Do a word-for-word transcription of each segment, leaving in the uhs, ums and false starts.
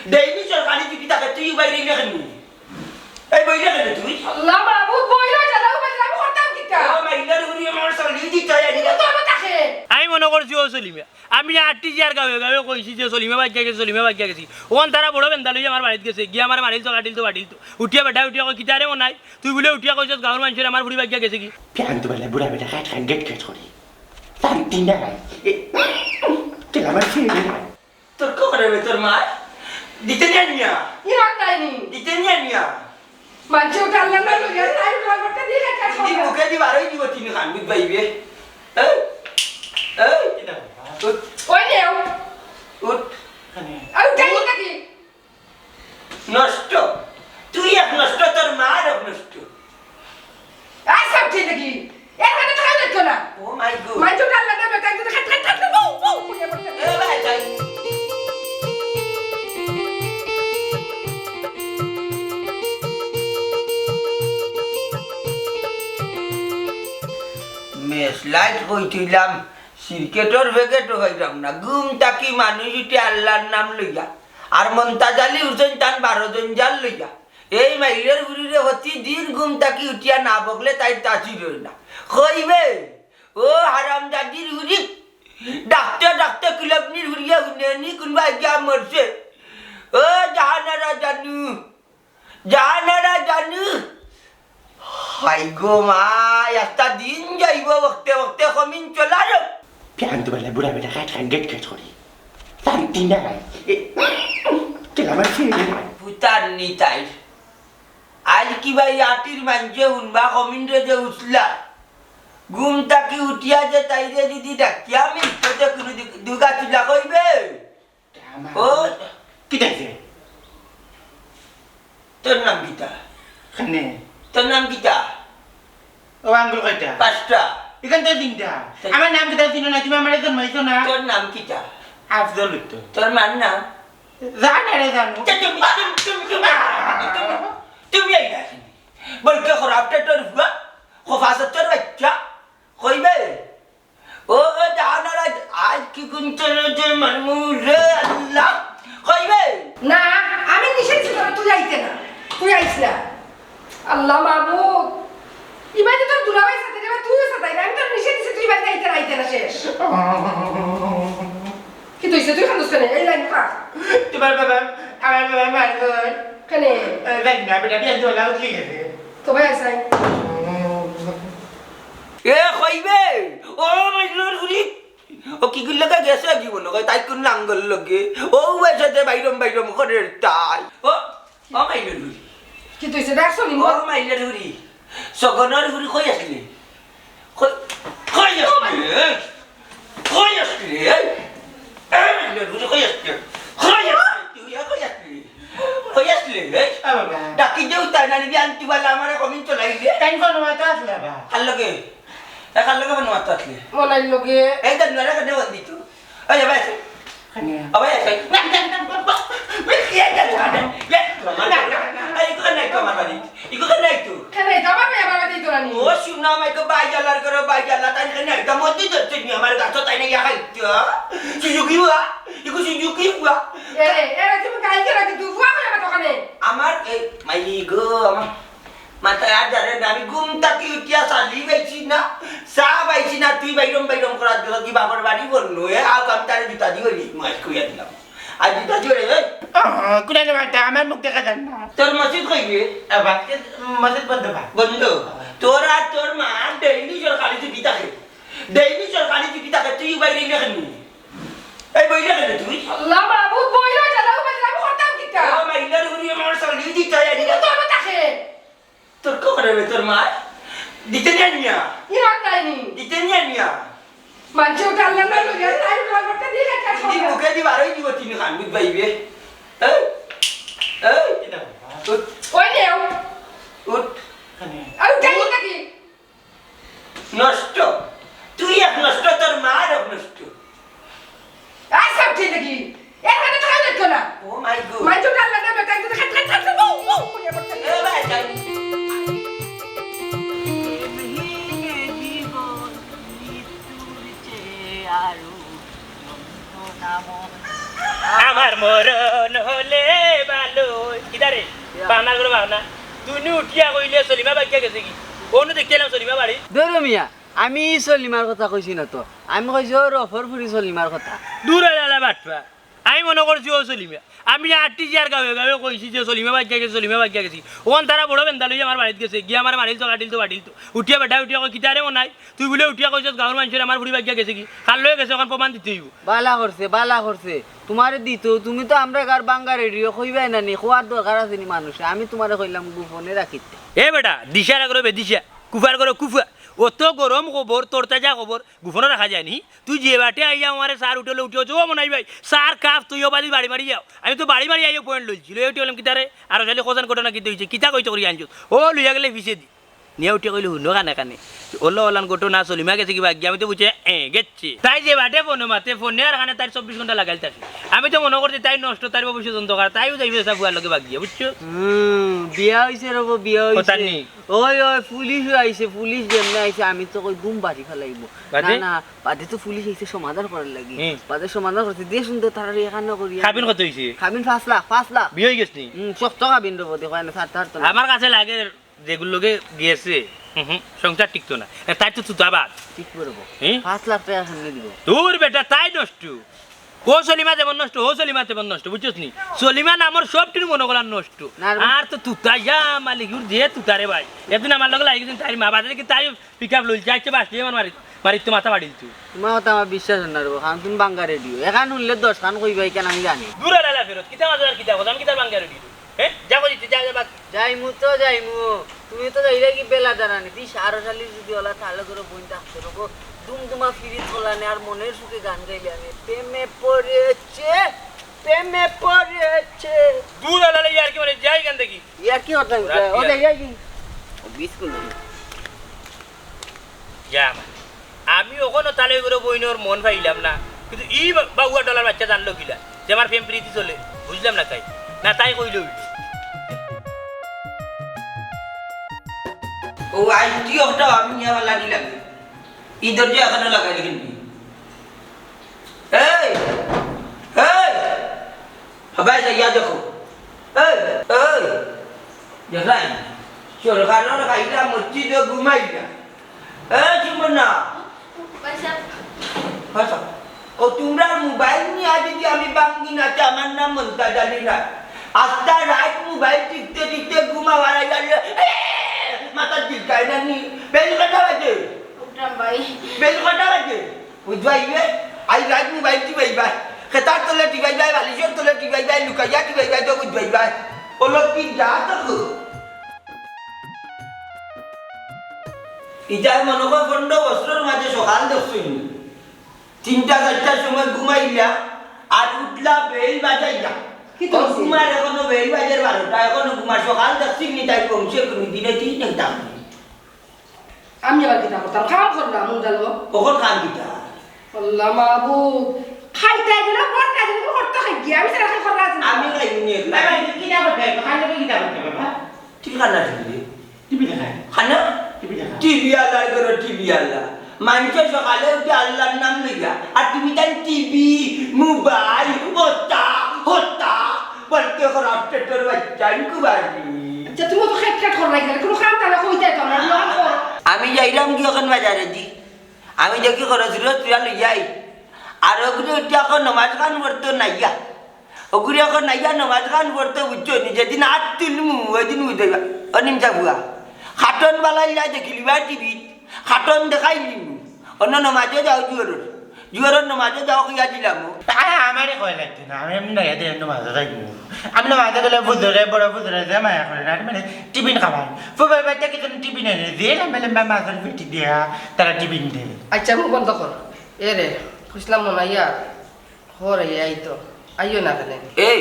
ডেইলি সরকারি ডিউটি থাকে, তুই উবাই রইলে কেন? এই বইলে কেন তুই? আল্লাহ মাবুদ, বইলে জ্বালাও বাজে, আমি করতাম কিতা? ও মাইলার ঘুরি আমার চলি দিতে হয়, আমি কিন্তু তো আমার থাকে। আমি মনে করছি ও সলিমে। আমি আটটি জিয়ার গাঁয়ে গাঁয়ে কইছি যে সলিমে বাগিয়া গেছে, সলিমে বাগিয়া গেছে। ওখান তারা বড় বেন্দা লইয়া আমার বাড়িত গেছে, গিয়া আমার মারিল তো কাটিল তো বাটিল তো। উঠিয়া বেটা উঠিয়া কই, "কিতা রে মনাই? তুই বুলে উঠিয়া কইছস গাঁওর মানুষরে আমার ফুড়ি বাগিয়া গেছে গি?" প্যান্ট বেলা বুড়া বেটা খাট খাট গেট গেট করি। শান্তি নাই। এ, তুই আমার ছেলে নাই। তোর কবরে বে তোর মা? দিতে নিয়ে নিয়া। ইরান নাইনি। দিতে নিয়ে নিয়া। মানছে ওটা আল্লাহ না লইয়া, তাই বলবটা দিয়ে একটা দিদি সময়। মুখে দি বারোই দিব তিন খান, বুঝ পাইবে। এই, এই, উঠ। ওই নেও। উঠ। আর উঠাই নাকি? নষ্ট। তুই এক নষ্ট, তোর মা আর এক নষ্ট। আর সব ঠিক নাকি? এর মানে তো খাওয়া যাইতো না। Oh my God। মানছে ওটা আল্লাহ না লইয়া, তাই তো খাট খাট খাট খাট, বউ, বউ, বউ, বউ। এ ভাই, যাই। মেষ লাইট কইছিলাম, সিগারেটর প্যাকেটও খাইলাম না। ঘুম থাকি মানুষ উঠে আল্লাহর নাম লইয়া, আর মন্তাজ আলী হোসেন তান বারো জন জাল লইয়া। এই মাইলর ঘুরিরে প্রতিদিন ঘুম থাকি উঠিয়া না বকলে তাই তাসির হয় না। কইবে, "ও হারামজাদির ঘুরি, ডাকতে ডাকতে কুলবনির ঘুরিয়ে হুনেনি কোনবা গিয়া মরছে। ও জাহানারা জানু।" জানারা জানি। হাই গো মা, একটা দিন যাইব বকতে বকতে কমিন চলার। প্যান্ট বেলা বুড়া বেটা খাট খাট গেট গেট করি। শান্তি নাই। এ, তুই আমার ছেলে নাই। পুতার নিতাই। আজ কি ভাই আটির মানছে হুনবা কমিন রে যে উছলা। ঘুম থাকি উঠিয়া যে তাইরে যদি ডাকিয়া আমি তোতে কোনো দুগা চুলা কইবে। ও। কিতা অইছে? তোর নাম কিতা? কেনে? তোর নাম কিতা? ও আঙ্গুল কয়টা? পাঁচটা। এখান তো তিনটা। তো আমার নাম কিতা চিনো না? তুমি আমারে জন্মাইছো না? তোর নাম কিতা? আফজল উত্তর। তোর মার নাম? জানে রে জানু। তে তুমি, তুমি, তুমি, তুমি, তুমি, তুমি এই না। বলকে খরাপ টেটর ফুয়া, খোফা সত্তর বাচ্চা, কইবে? ও, ও, জানারা, আজ কি গুনতে রয়েছে মনমু রে আল্লাহ? কইবে? না, আমি নিষেধ দিছি তোরে, তুই আইতে না। তুই আইস না। আল্লাহ মাবুদ, ইবাদি তোর দুলাভাই সাথে রে, তুইও সাথে আইবে। আমি তোর নিষেধ দিছি, তুই ইবাদি আইতে না, আইতে না, শেষ। কি তুই, তুই খান্দুস কেনে? এই লাইন খা। তোমার বাবা, আমার বাবা মার গই। কেনে? এ, জানি না, বেটা, বিয়ান তো লাউ ঠিক আছে। তো ভাই, আইসাই। এ, কইবে? ও, মাইলর গুলি। ও, কি গুলি লগে গেছে জীবন লগে? তাই কোন লাঙ্গল লগে? ও, ওই সাথে বাইরম বাইরম করে তাই। ও, ও, মাইলর গুলি। কি তুই সেটা একশো দিন ও, মাইলর গুলি। সগনর গুলি কই আসলি? কই, কই আসলি? এই? কই আসলি? এই? এই, মাইলর গুলি কই আসলি? কই আসলি? তুই কই আসলি? কই আসলি? এই? আ, বাবা। ডাকি দেও তাই না, নিবি আনতি বালা আমারে কমিন চলাইলে। তাই কোন মাথা আসলে, বাবা? কার লগে? এ, কার লগে কোন মাথা আসলে? মনাইর লগে। এই তো নুয়ারা কেনে বন্দি তুই? ওই, ওই, ওই। কেনে? ওই, ওই। না, না, না, না, না, এই, এই, এই, এই, এই, না, না, না, এই, ইগু নাই তো আমার বাড়ি। ইগু নাই তো। কেনে? তো আমার ভাই আমার বাড়ি তো রানি। ও, শুনো, আমাকে ভাই জ্বালার করো, ভাই জ্বালা, তাই কেনে? এটা মন্দির ধরছে নি আমার গাছ, তাই না, ইয়া খাইতো। সুজুকি হুয়া, ইগু সুজুকি হুয়া। এ, এ, তুমি কালকে রাতে তুই হুয়া করে আমার দোকানে। আমার, এই, মাই গো, আমার মাথায় আর ধরে না, আমি ঘুম থাকি উঠিয়া চালি পাইছি না, চা পাইছি না, তুই বাইরম বাইরম করার জন্য কি বাপর বাড়ি বললো, এ, আও আমি তারে জুতা দিয়ে ওই মাছ খুইয়া দিলাম। আর জুতা দিয়ে ওই, আহ, কুড়ালে মারটা, আমার মুখ দেখা যায় না। তোর মসজিদ কই রে? আবার কে মসজিদ বন্ধ বা? বন্ধ? তোর আর তোর মা ডেইলি সরকারি ছুটি থাকে, ডেইলি সরকারি ছুটি থাকে, তুই বাইরে না কেন? এই বইলে কেন তুই? আল্লাহ মাবুদ, বইলে জ্বালাও বাজে, আমি করতাম কিতা? ও মাইলার ঘুরি আমার চলি দিতে হয়, আমি কিন্তু তো আমার থাকে। তোর কবরে বে তোর মা? দিতে নিয়ে নিয়া। ইরান নাইনি। দিতে নিয়ে নিয়া। মানছে ওটা আল্লাহ না লইয়া, তাই বলবটা দিয়ে একটা দিদি সময়। মুখে দি বারোই দিব তিন খান, বুঝ পাইবে। এই, এই, উঠ, ওই নেও। উঠ। আর উঠাই নাকি? নষ্ট। তুই এক নষ্ট, তোর মা আর এক নষ্ট। আর সব ঠিক নাকি? এর মানে তো খাওয়া যাইতো না। Oh my God। মানছে ওটা আল্লাহ না লইয়া, তাই তো খাট, খাট, খাট, খাট, বউ, বউ, করে পড়ছে। এ ভাই, যাই। আমার মরণ হলে পাওনার ঘরো পাওনা। তুই নি উঠিয়া কইলে সলিমা ভাগিয়া গেছে গি? অনো দেখিলাম সলিমা বাড়ি। ধরো মিয়া, আমি সলিমার কথা কইছি না তো, আমি কইছি অউ রফর ফুরি সলিমার কথা। দূর হ শালা বাটপার। আমি মনো করছি অউ সলিমা। আমি আটটি জিয়ার গাঁওয়ে গাঁওয়ে কইছি যে সলিমা ভাগিয়া গেছে, সলিমা ভাগিয়া গেছে। অখন তারা বড় বেন্দা লইয়া আমার বাড়িত গেছে, গিয়া আমারে মারিল তো, কাটিল তো, বাটিল তো। উঠিয়া বেটা উঠিয়া কয়, "কিতারে মনাই? তুই বুলে উঠিয়া কইছস গাঁওর মানষরে আমার ফুরি ভাগিয়া গেছে গি? কার লগে গেছে অখন প্রমাণ দিতে অইবো।" বালা করছে, বালা করছে। তুমারে দিতো, তুমি তো আমরার গাঁওর বাঙ্গা রেডিও, কইবায় না নি, কওয়ার দরকার আছে নি মানুষে? আমি তুমারে কইলাম গোপনে রাখিতে। এ বেটা, দিশার আগরে বেদিশা, কুফার ঘরো কুফা। অত গরম খবর, তরতাজা খবর, গোপনে রাখা যায় নি? তুই যে বাটে আইয়া আমারে চার উঠলে উঠিয়া, "ও মনাই ভাই, চার কাপ তুইও বালি বাড়ি মারি যাও।" আমি তো বাড়ি মারি আইয়া পয়েন্ট লইছি। লইয়া উঠিয়া কইলাম, "কিতারে? আরো খালি খোঁজান ঘটনা কিতা অইছে? কিতা কইতে করি আনছো?" ও লইয়া গেলে পিছেদি। নিয়া উঠিয়া কইলে, "হুনো কানে কানে। অলা অলান ঘটনা, সলিমা গেছে গি ভাগিয়া?" আমি তো বুঝছি, "এ, গেছে।" তাই যে বাটে ফোনো মাতে, ফোনে আর কানে তাইর চব্বিশ ঘন্টা লাগাইল থাকে। আমি তো মনো করছি তাই নষ্ট, তাইর ভবিষ্যৎ অন্ধকার, তাইও যাইবে সা ফুয়ার লগে ভাগিয়া, বুঝছো? হুম, বিয়া অইছে রে বা, বিয়া অইছে। কথা নি। ওই, ওই, পুলিশও আইছে, পুলিশ যেমনে আইছে, আমি তো কই ঘুম বাড়ি ফালাইবো। বাদে? না, না, বাদে তো পুলিশ আইছে সমাধান করার লাগি। হুম। বাদে সমাধান করছে, দে সুন্দর তারারে এখানো করি। কাবিন কত অইছে? কাবিন পাঁচ লাখ, পাঁচ লাখ। বিয়া অই গেছে নি? হুম, শক্ত কাবিন রে বা, দেখো, এনে ছাড়তে পারতো না। আমার কাছে লাগে যেগুর লগে গেছে, হুম, হুম, সংসার টিকতো না। এ, তাই তো তুতাবাদ। ঠিক করবো। হুম? পাঁচ লাখ টেকা কেমনে দিবো? দূর বেটা, তাই নষ্ট। ও সলিমা যেমন নষ্ট, ও সলিমা তেমন নষ্ট, বুঝছস নি? সলিমা নামর সব টিনু মনো করলাম নষ্ট। না রে। আর তো তুতা যা মালিক, উর যে তুতা রে ভাই। একদিন আমার লগে লাগি গেছে, তাইর মা বাজারে কি তাই পিক আপ লইল, যাইছে বাস দিয়ে আমার মারি, মারি তো মাথা বাড়িল তুই। তুমার কথা আমার বিশ্বাস অয় না রে বা, কারণ তুমি বাঙ্গা রেডিও। এখান হুনলে দশ খান কইবায় কেন আমি জানি। দূর আলাদা ফেরত, কিতা মাঝে আর কিতা কথা, আমি কিতা বাঙ্গা রেডিও? হ্যাঁ? যা কইছি, যা, যা, বাদ। যাইমু তো যাইমু। তুমি তো যাইরায় গি বেলা দাঁড়ানি। তুই সারো শালির যদি অলা তাহলে করে বইন থাকতো না গো। দুমদুমা ফিরিত খোলানে আর মনের সুখে গান গাইলে আমি। প্রেমে পড়েছে, প্রেমে পড়েছে। দূর আলালে ইয়ার কি মানে যাই গান দেখি। ইয়ার কি কথা? ওরা ও কি যাই আর যাই কি? ও বিস্কুট নেই। যা আমার। আমি অখনো তালে করে বইনর মন পাইলাম না, কিন্তু ই বা-, বাউয়া ডলার বাচ্চা জানলো কিলা যে আমার প্রেম প্রীতি চলে, বুঝলাম না তাই। না তাই কইলে অইল। ও আইটি অখটা আমি নিয়া লাগি লাগে। ই দরজা এখনো লাগাইলি কিন্তু। এই, এই, সবাই যাইয়া দেখো। এই, এই, দেখলাই? সরকারর খাইলা মসজিদে ঘুমাইলা। এ, সুমনা। ভাইসাব। আচ্ছা। ও, তুমরার মোবাইল নিয়া যদি আমি ভাঙ্গি না, তে আমার নাম মন্তাজ আলী না। আস্তা রাইত মোবাইল টিপতে টিপতে ঘুম আওয়ার আগে, এ, মাথাত দিলকায় না নি? বেল কটা বাজে? উঠলাম ভাই। বেল কটা বাজে? বুঝবায় ইবে? আইজ রাইত মোবাইল টিপাইবায়। খেতার তলে টিপাইবায়, বালিশর তলে টিপাইবায়, লুকাইয়া টিপাইবায়, তো বুঝবায় ইবায়। ও লক্ষ্মী, যা তো গো। ইতায় মনো কয় পনরো বছরর মাঝে সকাল দেখছইন নি। তিনটা চাইরটার সময় ঘুমাইলা, আর উঠলা বেল বাজাইলা। কিতা ও কইছে? ঘুমার এখনো বেল বাজের বারোটা, এখনো ঘুমার। সকাল দেখছইন নি তাই কমছে কোনোদিনে তিন ঘন্টা। আমি আবার কিতা করতাম? কাম করলাম, মুন্ডালো। কখন কাম কিতা? আল্লাহ মাবুদ, খাইতে দিলে পড়তে দিলে পড়তে খাই গিয়া, আমি সারা খাই করলাম। আমি খাই নি। না, না, কিতা করতে? খাইলে তো কিতা করতে, বাবা? ঠিক খানা টিভি। টিভি দেখায়। খানা? টিভি দেখায়। টিভি আল্লাহ করো, টিভি আল্লাহ। মানষে সকালে উঠে আল্লাহর নাম লইয়া, আর তুমি তাই টিভি, মোবাইল, হতা, হতা, বলতে খারাপ পেটের বাচ্চা, ইনকু বাড়ি। আচ্ছা, তুমি তো খেট খেট করো না, কোনো কাম তারা কইতে তো না, নিয়ম করো। আমি যাইলাম কি অখন বাজারে দি, আমি দেখি খরচ রোজ তুলা লইয়াই, আর ওগুলো উঠে অখন নমাজ খান পড়তো নাইয়া, ওগুলো অখন নাইয়া নমাজ খান পড়তো বুঝছো নি, যেদিন আত তুলমু ওই দিন বুঝাইবা। অনিম চাবুয়া, খাটন বালাইলা দেখিলিবা টিভিত, খাটন দেখাইলিমু, অন্য নমাজে যাও জুয়ারর। জুয়ারর নমাজে যাও কইয়া দিলাম। তারা আমারে কয় লাগতো না, আমি এমনি নয়া দিয়ে নমাজে যাইমু। আমি নমাজে গেলে বুঝরে, বড় বুঝরে যে মায়া করে না, মানে টিফিন খাওয়াই। ফুবাই বাচ্চা কিছু টিফিন এনে দিয়ে, লম্বা লম্বা মাছের পেটি দিয়া তারা টিফিন দেয়। আচ্ছা, মুখ বন্ধ কর। এ রে, কইছিলাম মনাইয়া, হরে আইতো, আইও না কেনে? এই,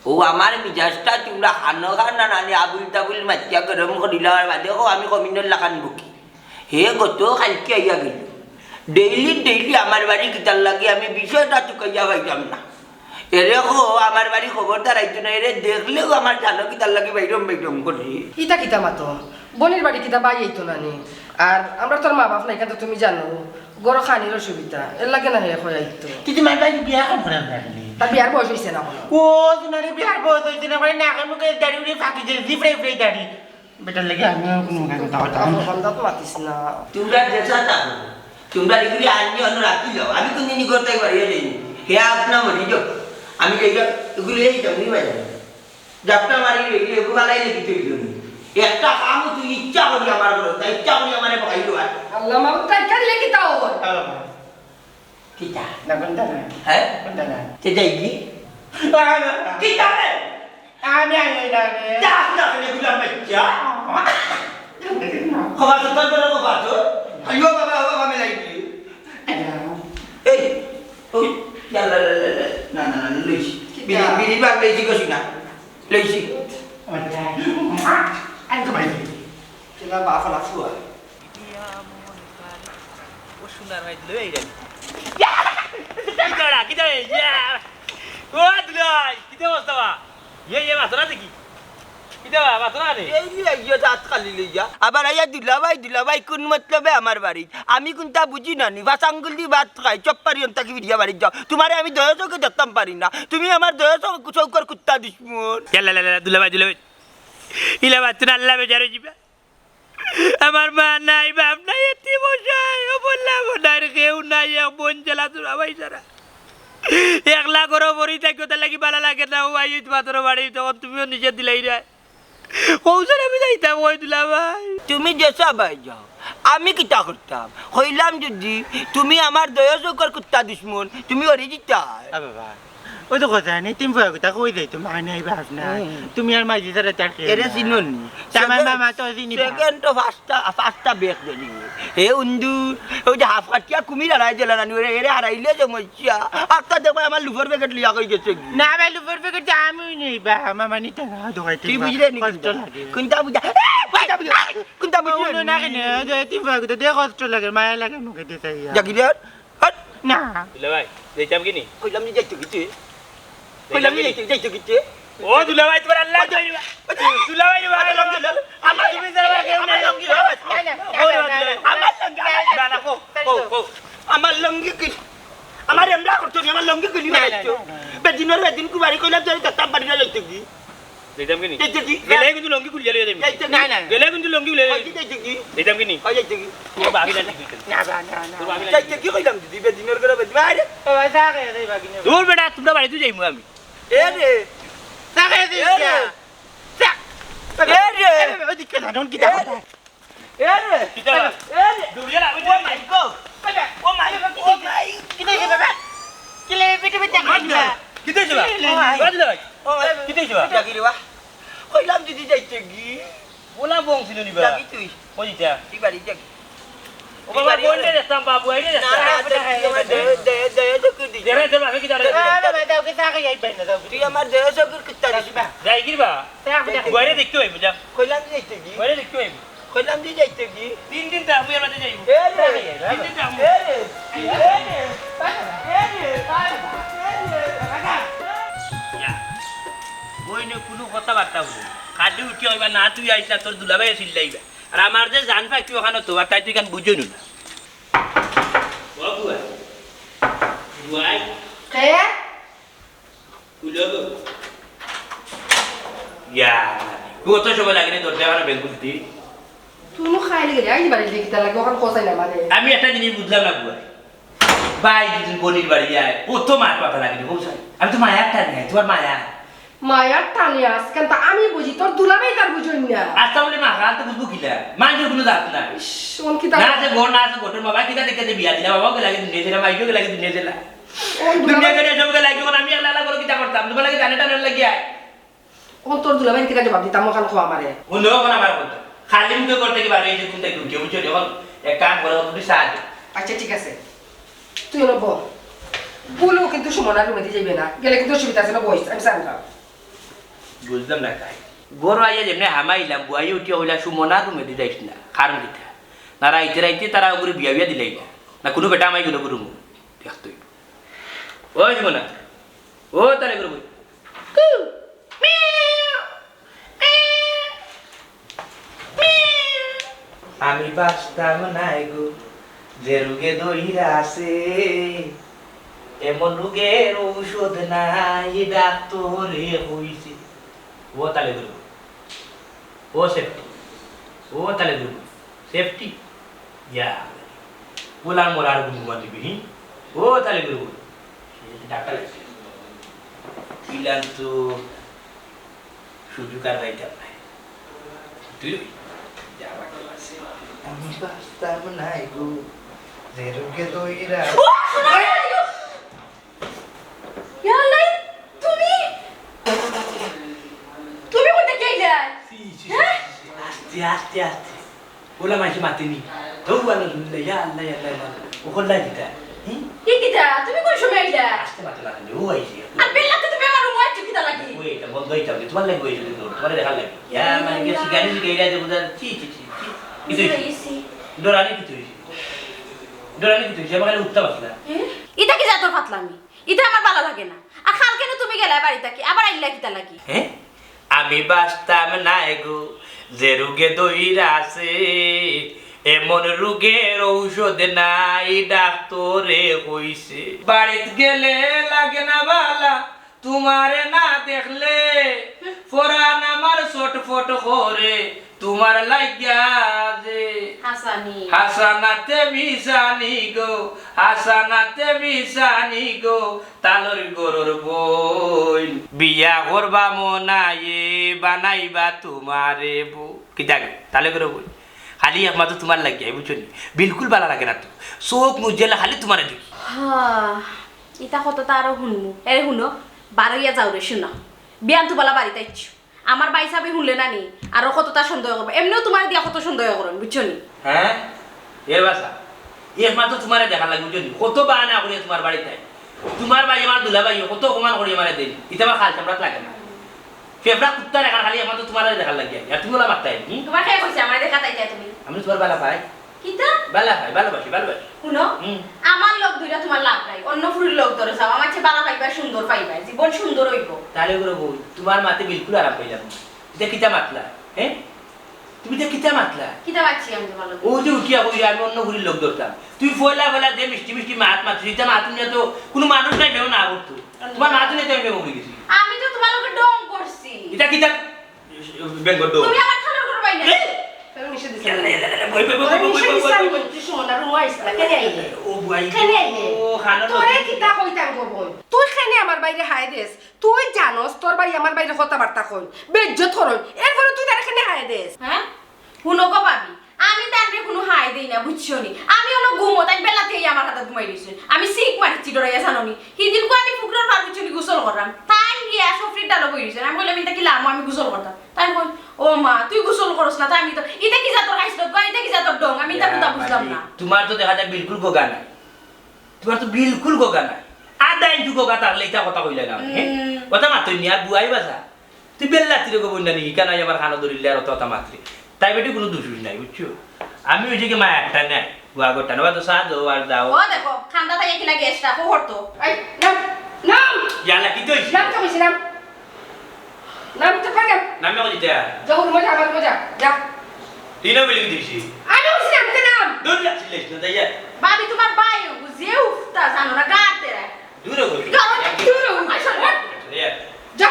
ও আমার মিজাজটা তোমরা খানো খান না নানি আবুল তাবুল মাতিয়া গরম করিলার বাদে কও আমি কমিনর লাখান বুকি। হে গত কালকে আইয়া গেল। ডেইলি ডেইলি আমার বাড়ি কিতার লাগি আমি বিষয়টা চুকাইয়া পাইতাম না। এরে কও আমার বাড়ি খবরদার আইতো না, এরে দেখলেউ আমার জানো কিতার লাগি বাইরম বাইরম করি। ইতা কিতা মাতো? বনির বাড়ি কিতা বাই আইতো না নি? আর আমরা তো আর মা বাপ নাই, ইখান তো তুমি জানো, ঘরো খানির অসুবিধা, এর লাগি না হে কই আইতো। তুই তোমার বাড়ি বিয়া খান করার লাগলি। তার বিয়ার বয়স অইছে না। ও, তুনারে বিয়ার বয়স অইছে না, মানে নাকে মুখে দাড়ি উড়ে ফাঁকি দিলে, জিফরে ফিরে দাড়ি। বেটার লাগি আমিও কুনু মুখে কথা কইতাম না। বন্ধা তো মাতিস না। তুমরা যেসা থাকো, তুমরা এগুলি আনি অন্য রাখি যাও। আমি কুনদিন ই করতে পারি, এই হে আপনা মরি যাও। আমি যেটা এগুলি এই যাও, নিয়ে যাও। যাত্রা মারি রে, এগুলি এগুলো ফালাই রেখে তুই জন্য। একটা কামও তুই ইচ্ছা করি আমার বলো, তাই ইচ্ছা করি আমার বকাই দেওয়ার। আল্লাহ মাবুদ, তাই কার লেগে তাও? কিতা? না, কোনটা না? হ্যাঁ? কোনটা না? তে যাই কি? না, না, না। কিতা রে? আমি আই, আই, না, রে। যা, যা, রে, গুলাম বাচ্চা। খবর তো তোর বড় খবর তো। আইও বাবা, বাবা, আমি লাই দিই। এই, ও, লা, লা, লা, লা, লা। না, না, না, লইছি। কিতা? বিড়ি, বিড়ি বাগ লইছি, কইছি না। লইছি। আমি তো ভাই। কিলা বাফ না ফুয়া। ও সোনার ভাই দিল এই রে। কিতা রে, কিতা রে, ইয়া। ও দুলাই, কিতা অবস্থা বা? ইয়ে, ইয়ে, বাতরা দেখি। কিতা বা, বাতরা রে? এই নিয়ে আইয়া দাঁত খালি লইয়া। আবার আইয়া দুলাভাই, দুলাভাই কোন মতলবে আমার বাড়ি? আমি কোনটা বুঝি না নি। বাস আঙ্গুল দি ভাত খাই, চপ্পারি অন্তা কি বিড়িয়া বাড়ি যাও। তোমারে আমি দয়া চোখে দেখতাম পারি না। তুমি আমার দয়া চোখ-, চৌকর কুত্তা দুশ্মন। কে লা লা লা, দুলাভাই, দুলাভাই। ইলা বাচ্চা আল্লাহ বেজার হয়ে যাবে। আমার মা নাই, বাপ নাই, এতিম অসহায়, অবলা বনার কেউ নাই, এক বোন জ্বালা তোরা ভাই সারা। একলা ঘরো পড়ি থাকি, ওটার লাগি ভালা লাগে না, ও ভাই, ওই তোমার বাড়ি, তখন তুমিও নিজে দিলাই রে। কৌশল আমি যাইতাম, ওই দুলা ভাই। তুমি যেসা ভাই যাও, আমি কিতা করতাম? কইলাম যদি তুমি আমার দয়া চৌকর কুত্তা দুশ্মন, তুমি ওরে জিতায়। আ বাবা, ওই তো কথা নেই, তুমি ভয় কথা কই যাই, তুমি আনে আইবা হাস না। হুম। তুমি আর মাঝে তারা তার খেয়ে এরে না। চিনো নি? তা আমার সেকেন্ড, মামা তো চিনি না। সেকেন্ড তো পাঁচটা, পাঁচটা বেশ ধরি। হে উন্দু, ওই যে হাফ কাটিয়া কুমির হারাই দিলা না, ওরে এরে হারাইলে যে মজা। আত্মা দেখবে আমার লুফর প্যাকেট লিয়া কই গেছে কি? না ভাই, লুফর প্যাকেট তো আমি নেই বা, মামা নিতে না, দোকান তুই বুঝলে নি কষ্ট কোনটা? লাগে। কোনটা বুঝা? কোনটা বুঝা? কোনটা বুঝলে? না কেন? দে, তুই ভাগ তো দে, কষ্ট লাগে, মায়া লাগে মুখে দিতে ইয়া। জাগি রে। হট। না। দুলা ভাই, যাইতাম কি নি? কইলাম নি যাইতো কিতে? কইলাম নি যাইতো, যাইতো কিতে? ও দুলা ভাই, তোমার আল্লাহ কইবা। দুলা ভাই রে ভাই, আমার লুঙ্গি, আমার লুঙ্গি, আমার লুঙ্গি, আমার লুঙ্গি, না, না, কো, কো, কো। আমার লুঙ্গি কি? আমার এমলা করতো নি, আমার লুঙ্গি খুলি না, না, না, না। বেদিনর বেদিন কুবারি কইলাম, তোর কাছে বাড়ি না যাইতো কি? যাইতাম কি নি? যাইতো কি? গেলে কিন্তু লুঙ্গি খুলিয়া লইয়া যাইবি। যাইতো না, না। গেলে কিন্তু লুঙ্গি খুলিয়া লইয়া কই যাইতো কি? যাইতাম কি নি? কই যাইতো কি? তোর ভাবি না যাইতো। না, না, না, না। তোর ভাবি না যাইতো কি কইলাম দিদি, বেদিনর করে বেদিন। আরে। ও ভাই, চা খাইয়া যাই বাকি নেই। দূর বেটা, তোমরা বাড়িতে যাইমু আমি। এ রে। চা খাইয়া যাই এ রে। যা। চা। এ রে। এ রে, ওদিকে যা, ঢোল কিতা কথা? এ রে। কিতা? এ রে। দূরিয়া না, ওই ও মাই গো। ও মাই, ও মাই। কিতা হইছে বাবা? কিলে পিঠে পিঠে খাইবা? কিতা হইছে বা? ও মাই। বাদ দে ভাই। ও মাই। কিতা হইছে বা? কিতা কি রে বা? কইলাম দিদি যাইতো কি? ওলা বং ছিল নি বা? যাবি তুই? কই যা? তুই বাড়ি যাবি? ও বাবা, বইন রে দেখতাম, বাবু, আইরে না, দেখতাম। না, তুই আমার দয়া, দয়া, দয়া, দয়া, দয়া, দয়া, দয়া। দেবে, দেবে, আমি কি জানি? বাবা, বাবা, দাও, কি চা খাই আইবেন না, দাও। তুই আমার দয়া চোখের কুত্তা দিস না। যাই কি রে বা? চা খাই। বুয়াইরে দেখতে হইব, যা। কইলাম যে যাইতে কি? বুয়াইরে দেখতে হইব। কইলাম যে যাইতে কি? তিন দিন তো আমি এবার যাইব। এ রে, তিন দিন তো আমি। এ রে, এ রে, এ রে, এ রে, ইয়া। বইনে কোনো কথাবার্তা বলে না। খালি উঠি হইবা না, তুই আইস না, তোর দুলাভাই চিল্লাইবা। আর আমার যে জান পাখি ওখানে তো, আর তাই তুই কেন বুঝো না? ও বুয়া। বুয়াই। কে? খুলো গো। ইয়া, তুই অত সময় লাগে না, দরজা ওখানে বেল খুলতে। তুই নু খাইলে গেলে, আইলি বাড়ি দেখি তার লাগে, ওখানে কোথায় না মানে। আমি একটা জিনিস বুঝলাম না বুয়া। ভাই যদি বোনের বাড়ি যায়, কত মাত কথা লাগে রে, বুঝছস? আমি তো মায়ার টানে, তোমার মায়া। মায়ার টানে আজকাল তো আমি বুঝি, তোর দুলাভাই তার বুঝইন না। আস্তা বলে মা, কাল তো বুঝবো কিলা? মানুষের কোনো জাত নাই। ইস, কোন কিতা না আছে ঘর, না আছে ঘটর, বাবা কিতা দেখে যে বিয়া দিলা, বাবা ওকে লাগে দুনিয়া দিলা, মাইকে ওকে লাগে দুনিয়া দিলা। কোন দুনিয়া দুলাভাই? দিলা, সবকে লাগে, এখন আমি একলা একলা করে কিতা করতাম? তোমার লাগে জানে টানে লাগে আয়। অখন তোর দুলাভাইর কিতা জবাব দিতাম, অখান কও আমারে। হুনো, অখন আমার কথা। খালি মুখে করতে কি পারবে, এই যে কোনটা ঢুকে, বুঝছো? যখন এক কাম করো, তুমি সাহায্য। আচ্ছা, ঠিক আছে। তুই অনো বল। বুলু কিন্তু সুমনার রুমেদি যাইবে না। গেলে কিন্তু অসুবিধা আছে না, বইস, আমি সামলাম। বুঝলাম না কাই। ঘরো আইয়া যেমনে হামাইলাম, বুয়াই উঠিয়া কইলা, "সুমনার রুমেদি যাইস না।" কারণ কিতা? না, রাইতে রাইতে তারা ওগুরে বিয়া বিয়া দিলাই না। না, কোনো বেটা আমাই গুলো গুরু মুখ। দেখতই। ওই সুমনা। ও তারে গুরু মুখ। আমি বাঁচতাম নায় গো, যে রোগে দইরা আছে। এমন রোগের ঔষধ নাই, ডাক্তরে কইছে। ও তালে ধরবো। ও সেফটি। ও তালে ধরবো। সেফটি। ইয়া। ওলার মোর আর গুনগুমান দিবি, হি? ও তালে ধরবো। ডাক্তার আছে। ইলান তো সুযোগ আর পাইতাম না। তুই রই। যা বাকি আছে। আমি বাঁচতাম না গো, যে রোগে দইরা। ও, শোনো, শোনো, শোনো। ইয়া আল্লাহ, তুমি? তুমি কই থাকি আইলা? ছি, ছি, ছি, হ্যাঁ? ছি, ছি। আস্তে, আস্তে, আস্তে। ওলা মাইনষে মাতেনি। তবু আল্লাহ শুনলে, ইয়া আল্লাহ, ইয়া আল্লাহ, ইয়া আল্লাহ। ও করলা কিতা? হুম? কি কিতা? তুমি কোন সময় আইলা? আস্তে মাতে না, ও আইছে। আর বেলা তো তুমি আমার রুমো আইছো কিতা লাগি? ওই, এটা বন্ধ হইতাম না। তোমার লাগি ওই জন্য, তোমার দেখার লাগি। ইয়া, মানে, কি শিকারি শিকারি আছে, বুঝা? ছি, ছি, ছি, ছি। কি তুই? বুঝা গেছি। ডরানি কি তুই? ডরানি কি তুই? সে আমাকে উঠতে পারছে না। হ্যাঁ? ইটা কি জাতর ফাতলামি? ইটা আমার ভালা লাগে না। আর কালকে নু তুমি গেলায় বাড়ি থাকি, আবার আইলা কিতা লাগি? হ্যাঁ? আমি বাঁচতাম না গো, যে রোগে দইরা আছে, এমন রোগের ঔষধ নাই, ডাক্তরে কইছে। বাড়িত গেলে লাগে না ভালা, তোমারে না দেখলে, পরান আমার ছটফট করে, তোমার লাগিয়া যে। হাসানি। হাসানাতে মিশানি গো, হাসানাতে মিশানি গো, তালর গরুর বইন। বিয়া করবা মনায়ে, বানাইবা তোমারে বউ। কিতা গো, তালে গরুর বইন। খালি একমাত্র তোমার লাগিয়া, বুঝছো নি? বিলকুল ভালা লাগে না তো। চোখ মুজিয়ালে খালি তোমারে দেখি। হা, ইতা কততা আরো হুনমু। এরে হুনো, বারইয়া যাও রে, হুনো। বিয়ান তো বালা বাড়িত আইছো। আমার ভাইসাবে হুনলে না নি, আরো কততা সন্দেহ করবো। এমনেও তোমারে দিয়া কত সন্দেহ করইন, বুঝছো নি? হ্যাঁ? এর বাসা। একমাত্র তোমারে দেখার লাগি, বুঝছো নি? কত বাহানা করি তোমার বাড়িত আই। তোমার ভাই আমার দুলা ভাই, কত অপমান করি আমারে দেইন। ইতা আমার খাল চামড়াত লাগে না। ফেফড়া কুত্তা দেখার খালি একমাত্র তোমারে দেখার লাগি আই। আর তুমি ওলা মাত্তাই, হুম? তোমার কে কইছে আমারে দেখাত আইতায় তুমি? আমি তোমার বালা ভাই। কিতা? বালা ভাই, ভালোবাসি, ভালোবাসি। হুনো, হুম। আমার লগ ধইরা তোমার লাভ নাই, অন্য ফুরির লগ ধরো যাও, আমার চেয়ে বালা পাইবা, সুন্দর পাইবা, জীবন সুন্দর অইবো। তালে গরুর বইন, তোমার মাতে বিলকুল আরাম পাইলাম না। ইতা কিতা মাতলা, হ্যাঁ? তুমি ইতা কিতা মাতলা? কিতা মাতছি আমি তোমার লগে? ও যে উঠিয়া কইরা আমি অন্য ফুরির লগ ধরতাম। তুমি পয়লা পয়লা যে মিষ্টি মিষ্টি মাত মাতছো, ইতা মাত হুনিয়া তো কুনু মানুষ নাই, বেও না করতো। তোমার মাত হুনিয়া তো আমি বেও করি গেছি। আমি তো তোমার লগে ঢং করছি। ইতা কিতা? বেঙ্গর ডর। তুমি আমার থানার ঘর বাইরে। এই! আমি নিষেধ দিছি। ইয়াল্লা, ইয়াল্লা, ইয়াল্লা, বই, বই, বই, আমি বই, বই, নিষেধ বই, দিছি বই, আমি বই। কিছু না, রুমো আইস না, কেনে আইলে? ও, বুয়াই। কেনে আইলে? ও, খানা তোরে তো কিতা কইতাম গো বইন? তুই কেনে আমার বাইরে হায় দেস? তুই জানোস তোর ভাই আমার বাইরে কথাবার্তা কইন, বেইজ্জত করইন। এরপরে তুই তারে কেনে হায় দেস? হ্যাঁ? হুনো গো ভাবি, আমি তানরে কুনু হায় দেই না, বুঝছো নি? আমি অনো ঘুমো, তাইন বেলাতে আইয়া আমার হাতাত ঘুমাই রইছইন। আমি চিক মারিছি ডরাইয়া, জানো নি? হিদিনকু আমি পুকুরর পার, বুঝছো নি, গোসল কররাম। তাইন গিয়া সফরির ডালো বই রইছইন। আমি কইলাম, "ইতা কিলা আম্মু, আমি গোসল করতাম।" তাইন কইন, "ও মা, তুই গোসল করস না, তাই আমি তো, ইতা কি জাতর খাইছ গো, ইতা কি জাতর ঢং? আমি ইতা কুন্তা বুঝলাম না।" তোমার তো দেখা যায় বিলকুল গগা নাই। তোমার তো বিলকুল গগা নাই। আধা ইঞ্চি গগা থাকলে ইতা কথা কইলা না, হ্যাঁ? হুম। কথা মাতইন নি, আর বুয়াই বাসা। তুই বেল্লাতিরে গো বইন নানি, ইখান আইয়া আমার কানো ধরিলে আর অত অত মাতরে। তাই বেটি কুনু দুষ নাই, বুঝছো? আমি অইছে কি মায়ার টানে, গুয়া গো টানে, বা তো সাজ ও আর দাও। ও দেখো, খান্দা থাকি কিলা গ্যাসটা, খো হরতো। এই, নাম, নাম। ইয়ালা, কিতা অইছে? নাম তো কইছি, নাম। নাম তো পারে। নাম না কইছি তা? যা, ওর মজা, আমার মজা, যা। তুই না বলি দিছি। আমি কইছি নাম, তে নাম। দূর যা, চিল্লাইস না, তাই যা। ভাবি, তোমার ভাই, যে উফতা জানো না, গাড়তে রাখ। দূর হ। দূর হ। আইসো, হট। যা।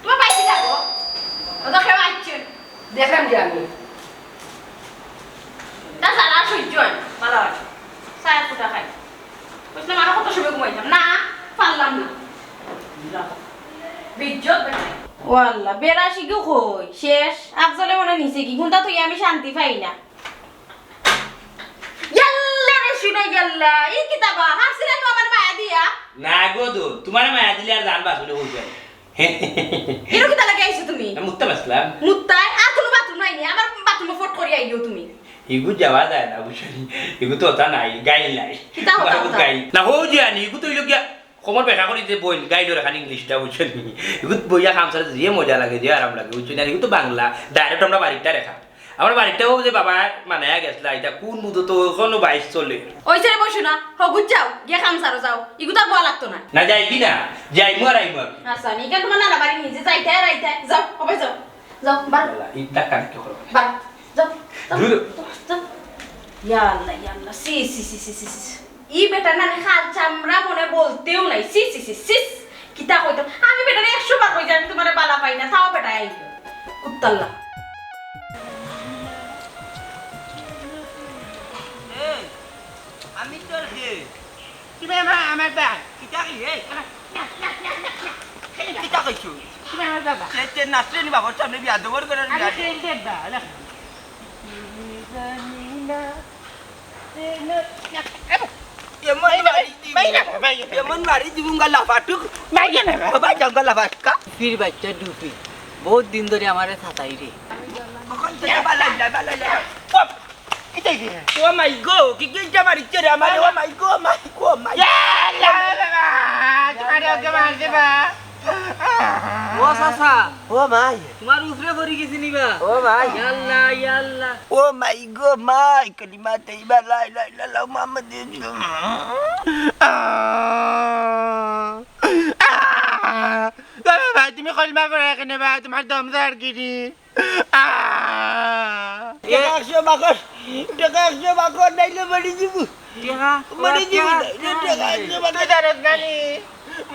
তোমার বাইকে যাবো। ও তো খেয়ে আসছে। দেখলাম যে আমি। তা সারা সহ্য হয় না। ভালো হয়। সারা ফুটা খাই। বুঝলাম, আরো কত সময় ঘুমাইতাম। না, পারলাম না। বিজ্জত বেটায়। ও আল্লাহ, বেড়া শিখু কই? শেষ। আফজলে মনে নিছে কি? কোনটা তুই আমি শান্তি পাই না। ইয়াল্লা রে শুনে ইয়াল্লা, ই কিতা বা? হাসিলা নু আমার মায়া দিয়া। না গো দো, তোমার মায়া দিলে আর জান বাঁচলে হই যায়। এরকম কিতা লাগে আইছো তুমি? আমি মুততে বাঁচলাম। মুত্তায়? আর কোনো বাথরুম নাই নি? আমার বাথরুমে ফট করি আইও তুমি। ইগু যাওয়া যায় না, বুঝছো নি? ইগু তো ওটা নাই, গাইল নাই। কিতা ওটা, তোমার ওটা? গাইল। না, হো যে আনি, ইগু তো ইলো গিয়া, খবর বেকা করি যে বইন, গাইল ওর এখানে ইংলিশটা, বুঝছো নি? ইগু বইয়া খামসারে যে মজা লাগে, যে আরাম লাগে, বুঝছো নি? আর ইগু তো বাংলা, ডাইরেক্ট আমরা বাড়িটা রেখা। আমার বাড়িটাও যে বাবা মানাইয়া গেছলা, এটা কোন মুহূর্ত তো এখনো বাইশ চলে। ওই ছেড়ে বসো না, হগুত যাও, গিয়ে খামসারো যাও, ইগুতার বয়া লাগতো না। না যাই কি না, যাই মু আর আই মু আর। আচ্ছা, নিকা তোমার নানা বাড়ি নিজে যাইতে আর আইতে, যাও, হবে যাও, যাও, বার, বালা, এই ধাক্কা ধাক্কি করো। বার, যাও, যাও, দূর। যাও, যাও। ইয়া আল্লাহ, ইয়া আল্লাহ, সি, সি, সি। ই বেটা নানি খাল চামড়া মনে বলতেউ নাই। ছি, ছি, ছি, ছিস। কিতা কইতাম? আমি বেটারে একশো বার কইছি, আমি তুমারে বালা পাই না, তাও বেটায় আইলো। কুত্তাল্লা। এই, আমি তোর কে? তুমি আমার, আমার বাপ। কিতা কি রে? কিতা কইছো? তুমি আমার বাবা। তে, তে নাচরে নি বাবার সামনে বিয়াদবর করার আমি বিয়াদব। ট্রেন দেবা, দেখো। এমন মারি দিমু। মাইরা, মাইরা। এমন মারি দিমু গা লাফাটুক। মাইরা না। বাবা, যাও গা লাফাটকা। ফির বাচ্চা ডুফি। বহুত দিন ধরি আমারে সাতাই রে। কখন থেকে বালাই না, বালাই না। পপ। কিতাই রে? ও মাই গো, কি কি ইটা মারিছে রে আমারে? ও মাই গো, মাই গো, মাই। ইয়া আল্লাহ, বাবা, তোমারে ওকে মারছে বা। ও চাচা, ও মাই। তোমার উপরে পড়ি গেছি নি বা? ও মাই। ইয়া আল্লাহ, ইয়া আল্লাহ। ও মাই গো, মাই, কালিমা তাইবা লা ইলাহা ইল্লাল্লাহ মুহাম্মাদুর রাসূলুল্লাহ। আহ, আহ, বাবা, তুমি কলমা পড়ো কেনে বা? তোমার দম যার কি রে? আহ! টেকা একশো বাকর, টেকা একশো বাকর, নাইলে মরি যিমু। টেকা? মরি যিমু, টেকা, নাইলে টেকা একশো বাকর। তুই জানোস না নি?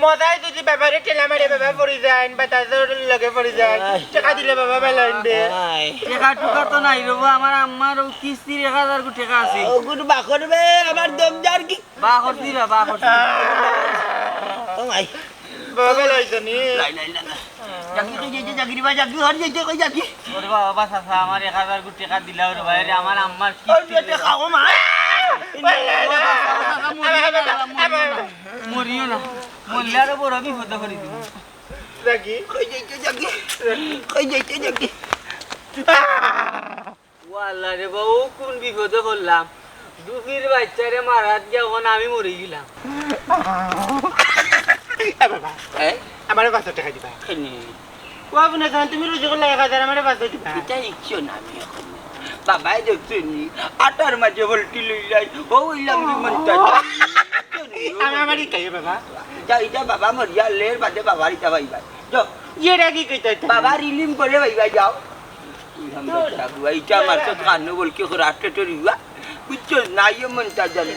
মজায় যদি বাবারে ঠেলা মারে, বাবা পড়ি যায়, বাতাসর লগে পড়ি যায়। আয়। টেকা দিলে বাবা বেলাইন দে। আয়। টেকা টুকা তো নাই রে বা, আমার আম্মার ও কিস্তির এক হাজার গু টেকা আছে। ও গুড বাকর বে, আমার দম যার কি? বা করছি রে, বা করছি। ও মাই। বাবা লইছো নি? লাই, লাই, লাই, লাই। জাগি কই যাইতে, জাগি রে বা, জাগি, হর যাইতে কই জাগি? ওরে বাবা, বাবা, চাচা, আমার এক হাজার গু টেকা দিলাও রে ভাই, রে, আমার আম্মার কি ওই যে টেকা, ও মা। ও বাবা, চাচা, চাচা, মরিও না, মরিও না। মরিও না। মরলে আরো বড় বিপদে পড়ি দিমু। জাগি। কই যাইতে জাগি? কই যাইতে জাগি? ও আল্লাহ রে বা, ও কোন বিপদে পড়লাম। ডুফির বাচ্চারে মারাত গিয়া অখন আমি মরি গেলাম। এ বাবা, এ? আমারে পাঁচশো টেকা দিবা। কেনে? ও আপনে জান, তুমি রুজি করলে এক হাজার, আমারে পাঁচশো দিবা। ইটা ইচ্ছো না আমি অখন। বাবায় দেখছো নি, আটার মাঝে বলটি লইলাই, ও অইলাম কি মনটা। আমি আমার ইটাই বাবা। যা, ইটা বাবা মরিয়া লের বাদে বাবার ইটা পাইবা। যাও। ইয়েরা কি কইতা? বাবা রিলিম করে পাইবা, যাও। ইটা আমার তো কানো বলকি করে আটকে টরিবা। বুঝছো? না, ইয়ে মনটা জানে।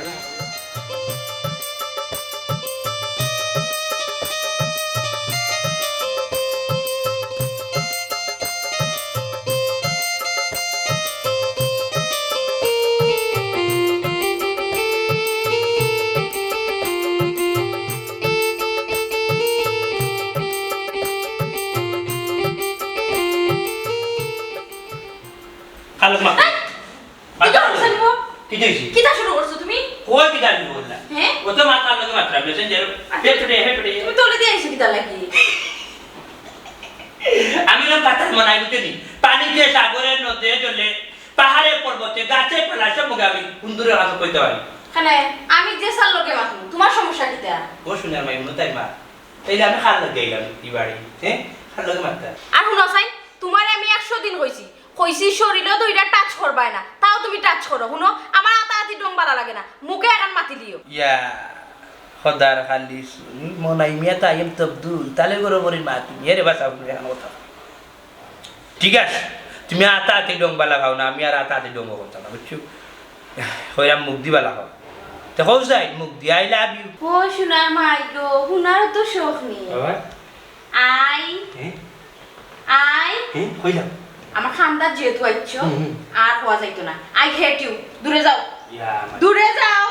কালক মা। কিতা করছো নি গো? কিতা অইছে? কিতা শুরু করছো তুমি? কই কিতা শুরু করলাম? হ্যাঁ? ও তো মাতার লগে মাতলাম, মেসেঞ্জার। আচ্ছা। হে পেটে, হে পেটে। তুমি তলে দিয়া আইছো কিতা লাগি? আমি না পাতার মনাই বুঝছো নি? পানিতে, সাগরে, নদে, জলে, পাহাড়ে, পর্বতে, গাছে, পালা, সব মুখে আমি কুন্দুরের কথা কইতে পারি। কেনে, আমি যে সার লগে মাতমু, তোমার সমস্যা কিতা? ও সোনার মাই, মনে তাই মা। তাইলে আমি কার লগে আইলাম ই বাড়ি? হ্যাঁ? কার লগে মাততাম? আর হুনো চাই, তোমারে আমি একশো দিন কইছি, কইছি শরীলো দুইটা টাচ করবায় না, তাও তুমি টাচ করো। হুনো, আমার আতাআতি ঢং বালা লাগে না, মুখে এখান মাতিলিও। ইয়া, খোদার খালি সুন, মনাই মিয়া তো আইম তবদুল, তালে গরো মরির মা তুমি, এরে বাসা তুমি এখান কথা। ঠিক আছে, তুমি আতাআতি ঢং বালা পাও না, আমি আর আতাআতি ঢং করতাম না, বুঝছো? কইরাম মুখ দি বালা পাও। তে কও যাই, মুখ দি, I love you। ও সোনার মাই গো, হুনার তো শখ নেই। বাবা? আই, হ্যাঁ? আই, হ্যাঁ? কইলাম। আমার খান্দাত যেহেতু আইছো, হুম, হুম। আর হওয়া যাইতো না। I hate you। দূরে যাও। ইয়া, আমার দূরে যাও।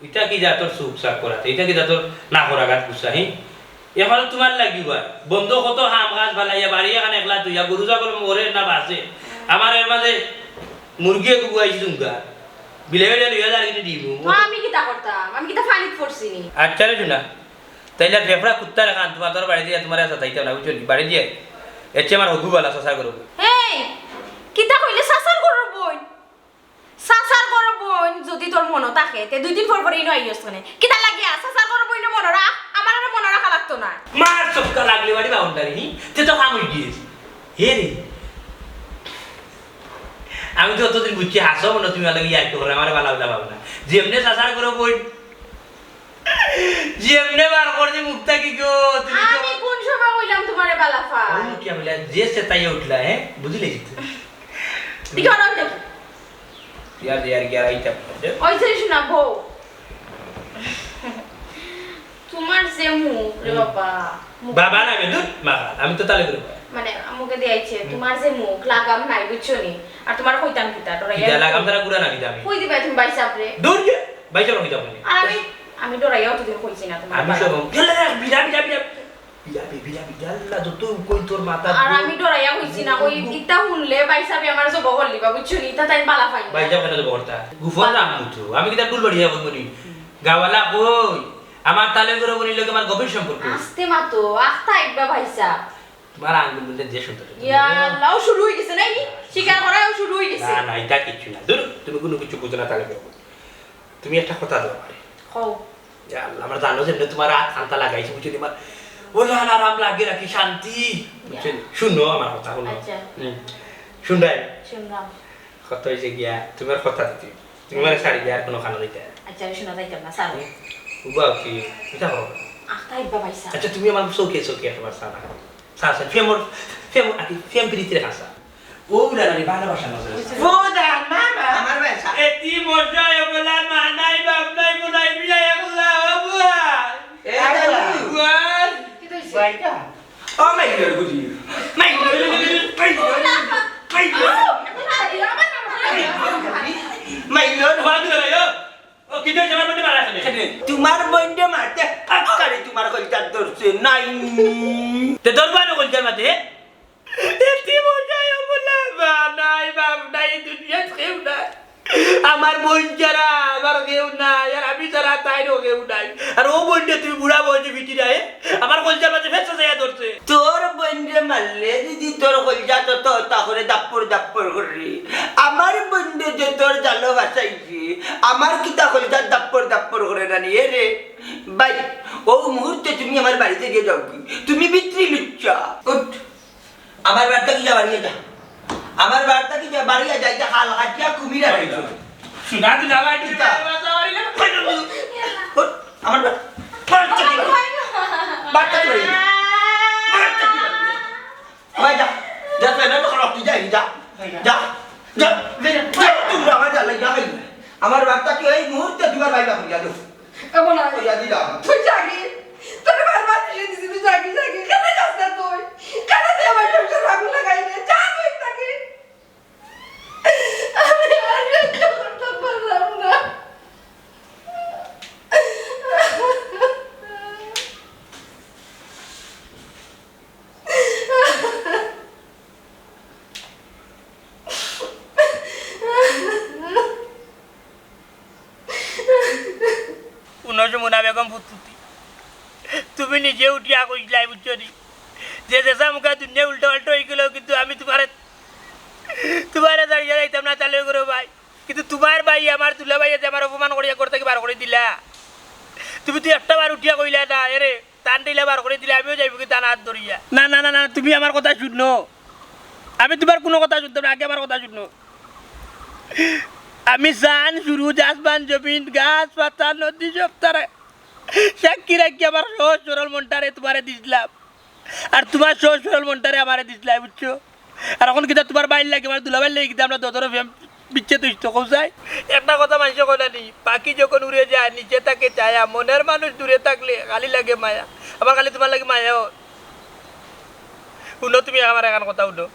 ইটা কি জাতর চুপ চাপ করাতে? ইটা কি জাতর না করা গাত গুছা, হি? এখনো তোমার লাগি ভাই। বন্ধ কত কাম কাজ ফালাইয়া, বাড়ি এখান একলা তুইয়া, গরু ছাগল মরে না বাঁচে। আমার এর মাঝে মুরগি এগু গুয়াইছি তুমকা। বিলে বেড়ে লইয়া যার কিন্তু দিব। তো আমি কিতা করতাম? আমি কিতা পানিত পড়ছি নি? আচ্ছা রে সোনা, তাইলে ফেফড়া কুত্তার খান তোমার তোর বাড়ি দিয়া তোমার সাথে আইতাম না, বুঝছো নি? বাড়ি দিয়া। এর চেয়ে আমার হগু বালা চাচার ঘরো। এই, কিতা কইলে চাচার ঘরর বইন? চাচার ঘরর বইন যদি তোর মনো থাকে, তে দুই দিন পর পর ইনো আইস কেনে? কিতা লাগিয়া? চাচার ঘরর বইনরে মনো রাখ, আমার আর মনো রাখা লাগতো না। মার চক্কা লাগলে বাড়ি বাউন্ডারি, হি? তে তো কাম হই গিয়েছে। হে রে। আমি তো অতদিন বুঝছি, হাসো মনে তুমি আমার লাগি ইয়ার্কি করো, আমার বালা বালা ভাবো না। যেমনে চাচার ঘরর বইন, যেমনে বার করছি মুখ থাকি গো, তুমি তো আমি কোন সময় কইলাম তোমারে বালা পাই? ও কি আমি লা-, যে সে তাই উঠলা, হ্যাঁ? বুঝলে কি তুই? দেখি, ওরা দেখি। ইয়ার, ইয়ার, ইয়ার, আইটা। ওই যে শোনা, বউ। তোমার যে মুখ রে বাবা, মুখ বাবা না বে, দূর, মা, আমি তো তালে করে। মানে, মুখে দিয়াইছে, তোমার যে মুখ, লাগাম নাই, বুঝছো নি? আর তোমার কইতাম কিতা, ডরাইয়া কিতা লাগাম তারা গুড়া না কিতা আমি? কই দিবা তুমি ভাইসাবরে? দূর যে, ভাইসাব কিতা বলি? আর আমি, আমি ডরাইয়া অতদিন কইছি না তোমার আমি বাবা। সব, ইয়াল্লা, বিড়া, বিড়া, বিড়া। বিড়া, বিড়া, বিড়া, আল্লাহ, যত কই তোর মাথা আর দূর। আমি ডরাইয়া কইছি না, ওই ইতা শুনলে ভাইসাবে আমার জব করলিবা, বুঝছো নি? ইতা তাই বালা পাই না। ভাইসাব কেন জব করতা? গুফর রাম মুতু। আমি কিতা ডুল বাড়িয়া বলবো নি? গাওয়ালা কই? আমার তালে করে বলি লোক আমার গভীর সম্পর্ক। আস্তে মাতো, আস্তা একবার ভাইসাব। তোমার আঙ্গুল বলতে যে সুন্দর। ইয়া আল্লাহ, ও শুরু হয়ে গেছে নাকি? স্বীকার করাও শুরু হয়ে গেছে। না, না, এটা কিচ্ছু না। ধরো, তুমি কোনো কিছু বুঝো না, তালে করে বলো। তুমি একটা কথা দাও আমারে। কও। ইয়া আল্লাহ, আমার জানো যে তোমার হাত আনতা লাগাইছি, বুঝছো নি? আমার ওলা আরাম লাগে রাখি শান্তি। বুঝছো নি? শুনো আমার কথা, শুনো। আচ্ছা। হুম। শুনরায়? শুনলাম। কথা হইছে গিয়া, তোমার কথা দিতে। তুমি মানে শাড়ি দিয়ে আর কোনো খানা দিতে। আচ্ছা, আমি শোনা যাইতাম না, স্যার। হুম। উবাও কি? এটা করো। আখতা ইব্বা ভাইসাব। আচ্ছা, তুমি আমার চোখে চোখে একবার চা না। চা, চা, ফেমর, ফেমর, আকি, ফেম পিরিতির কাঁচা। ও উলানারি ভালোবাসা নজরে। ও জান, মামা। আমার ভাইসাব। এতি মজা, এ বলা, মা নাই, বাপ নাই, বোনাই, বিয়া, একলা, ও বুয়া। এ, আরে জান। বুয়া। কি তো হইছে? ভাইটা। ও মাইনর গুজি। Minor, minor, minor. মাইনর। ও, কিতা হইছে? আমার বইনরে মারা কেনে? তোমার বইনরে মারতে আক্কারে তোমার কলজাত ধরছে, নাই। তে ধরবা না কলজার মাঝে? এতি মজা, ও বলা, মা নাই, বাপ নাই, দুনিয়াত কেউ নাই। আমার বইন ছাড়া আমার কেউ নাই, আর আমি ছাড়া তাইরও কেউ নাই। আর ও বইনরে তুমি বুড়া বয়সে ফিটি নাই, আমার কলজার মাঝে ফেসা যাইয়া ধরছে। তোর বইনরে মারলে যদি তোর কলজা তত তা করে দাপ্পর দাপ্পর করে, আমার বইনরে যে তোর জালো বাসাইছে, আমার কিতা কলজা দাপ্পর দাপ্পর করে না নিয়ে রে? ভাই, ও মুহূর্তে তুমি আমার বাড়িতে গিয়ে যাও কি? তুমি বিত্রি লুচ্চা। উঠ। আমার বাড়িতে কি যা বাড়িয়ে যা। আমার বাড়িতে কি যা বাড়িয়ে যা, এটা হাল হাতিয়া কুমির আর কিছু। সুনা দিলা ভাই, কিতা? উঠ, আমার বাড়ি। বাড়িতে কি বাড়ি? বাড়িতে কি বাড়ি? বাড়িতে কি বাড়ি? ভাই যা। যা, তুই না তো খারাপ, তুই যা, যা। যা। যা। যা। তোমরা আমার যা, যা, যা। আমার বাড়িতে কি এই মুহূর্তে দুবার ভাই বাপ যা, যা। এমন হয়। কইয়া দিলাম। তুই যাগি। তোরে বারবার ফিরিয়ে দিছি, তুই যাগি, যাগি। কেন যাস না তুই? কেন তুই আমার সংসার আগুন লাগাইলে? যা তুই যাগি। আমি আর সহ্য করতে পারলাম না। হুনো যমুনা বেগম ফুতফুতি, তুমি নিজে উঠিয়া কইছলায়, বুঝছো নি? যে যেছা মুখা দুনিয়া উল্টা পাল্টা অইগেলো, কিন্তু আমি তুমারে, তুমারে ছাড়িয়া যাইতাম না, তালে করো ভাই। কিন্তু তুমার ভাই, আমার দুলাভাইয়ে যে আমার অপমান করিয়া ঘর থাকি বার করি দিলা, তুমি তো একটা বার উঠিয়া কইলা না, এরে, তান দিলা বার করি দিলা, আমিও যাইমু কি তান আত ধরিয়া? না, না, না, না, তুমি আমার কথা হুনো। আমি তুমার কুনু কথা হুনতাম না, আগে আমার কথা হুনো। আমি জান, সুরুজ, আসমান, জমিন, গাছ, পাতা, নদী, সব তারা সাক্ষী রাখি আমার সহজ সরল মনটারে তুমারে দিছলাম। আর তুমার সহজ সরল মনটারে আমারে দিছলায়, বুঝছো? আর অখন কিতা তুমার ভাইর লাগি, আমার দুলাভাইর লাগি কিতা আমরা দদরে ফেম বিচ্ছে তুই তো কও চাই? একটা কথা মানষে কয় না নি, পাখি যখন উড়ে যায়, নিচে থাকে ছায়া, মনের মানুষ দূরে থাকলে খালি লাগে মায়া। আমার খালি তুমার লাগি মায়া অয়। হুনো, তুমি আমার এখান কথা হুনো।